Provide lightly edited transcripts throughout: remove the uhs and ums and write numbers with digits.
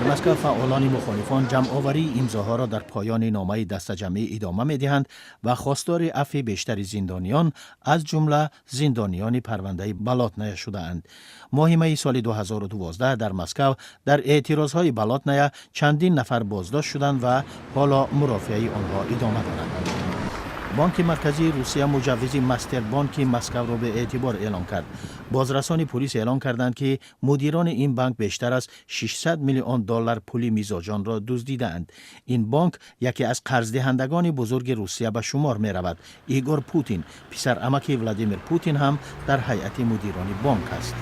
Москва фаъолони мухолифон ҷамъоварии имзоҳоро дар поёни номаи дастаҷамъӣ идома медиҳанд ва хостори афви бештари зиндониён, аз ҷумла зиндониёни парвандаи Болотная, шудаанд. Моҳи майи соли 2012 дар Москав дар эътирозҳои Болотная чандин нафар боздошт шуданд ва ҳоло мурофиаи онҳо идома дорад. Бонки Марказии Русия муҷаввизи Мастербонки Москавро беэътибор эълон кард. Бозрасони пулис эълон карданд, ки мудирони ин банк бештар аз 600 миллион доллар пули мизоҷонро дуздидаанд. Ин бонк яке аз қарздиҳандагони бузурги Русия ба шумор меравад. Игор Путин, писарамаки Владимир Путин, ҳам дар ҳайати мудирони бонк аст.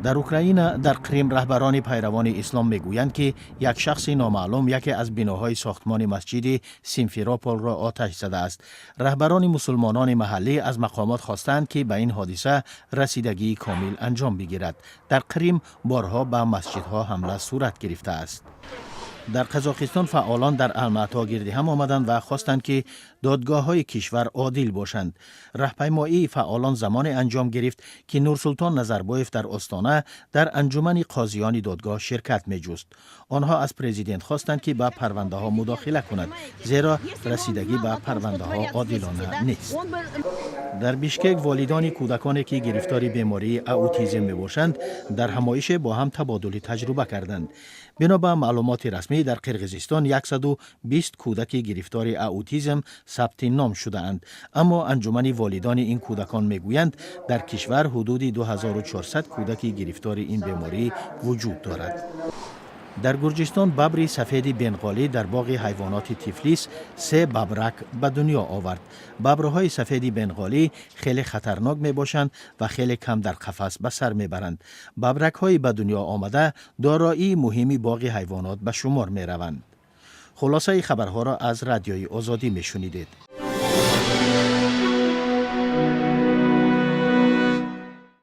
Дар Украина, дар Қрим, раҳбарони пайравони ислом мегӯянд, ки як шахси номаълум яке аз биноҳои сохтмони масҷиди Симферополро оташ задааст. Раҳбарони мусулмонони маҳаллӣ аз мақомот хостанд, ки ба ин ҳодиса расидагии комил анҷом бигирад. Дар Қрим борҳо ба масҷидҳо ҳамла сурат гирифтааст. Дар Қазоқистон фаъолон дар Алмато гирди ҳам омаданд ва хостанд, ки додгоҳҳои кишвар одил бошанд. Раҳпаймоии фаъолон замоне анҷом гирифт, ки Нурсултон Назарбоев дар Остона дар анҷумани қозиёни додгоҳ ширкат меҷуст. Онҳо аз президент хостанд, ки ба парвандаҳо мудохила кунад, зеро расидагӣ ба парвандаҳо одилона нест. Дар Бишкек волидони кӯдаконе, ки гирифтори бемории аутизм мебошанд, дар ҳамоише бо ҳам табодули таҷруба карданд. Бино ба маълумоти расмӣ, дар Қирғизистон 120 кӯдаки гирифтори аутизм сабти ном шудаанд, аммо анҷумани волидони ин кӯдакон мегӯянд, дар кишвар ҳудуди 2400 кӯдаки гирифтори ин беморӣ вуҷуд дорад. Дар Гурҷистон бабри сафеди бенғолӣ дар боғи ҳайвоноти Тифлис се бабрак ба дунё овард. Бабрҳои сафеди бенғолӣ хеле хатарнок мебошанд ва хеле кам дар қафас ба сар мебаранд. Бабракҳои ба дунё омада дороии муҳими боғи ҳайвонот ба шумор мераванд. Хулосаи хабарҳоро аз Радиои Озодӣ мешунидед.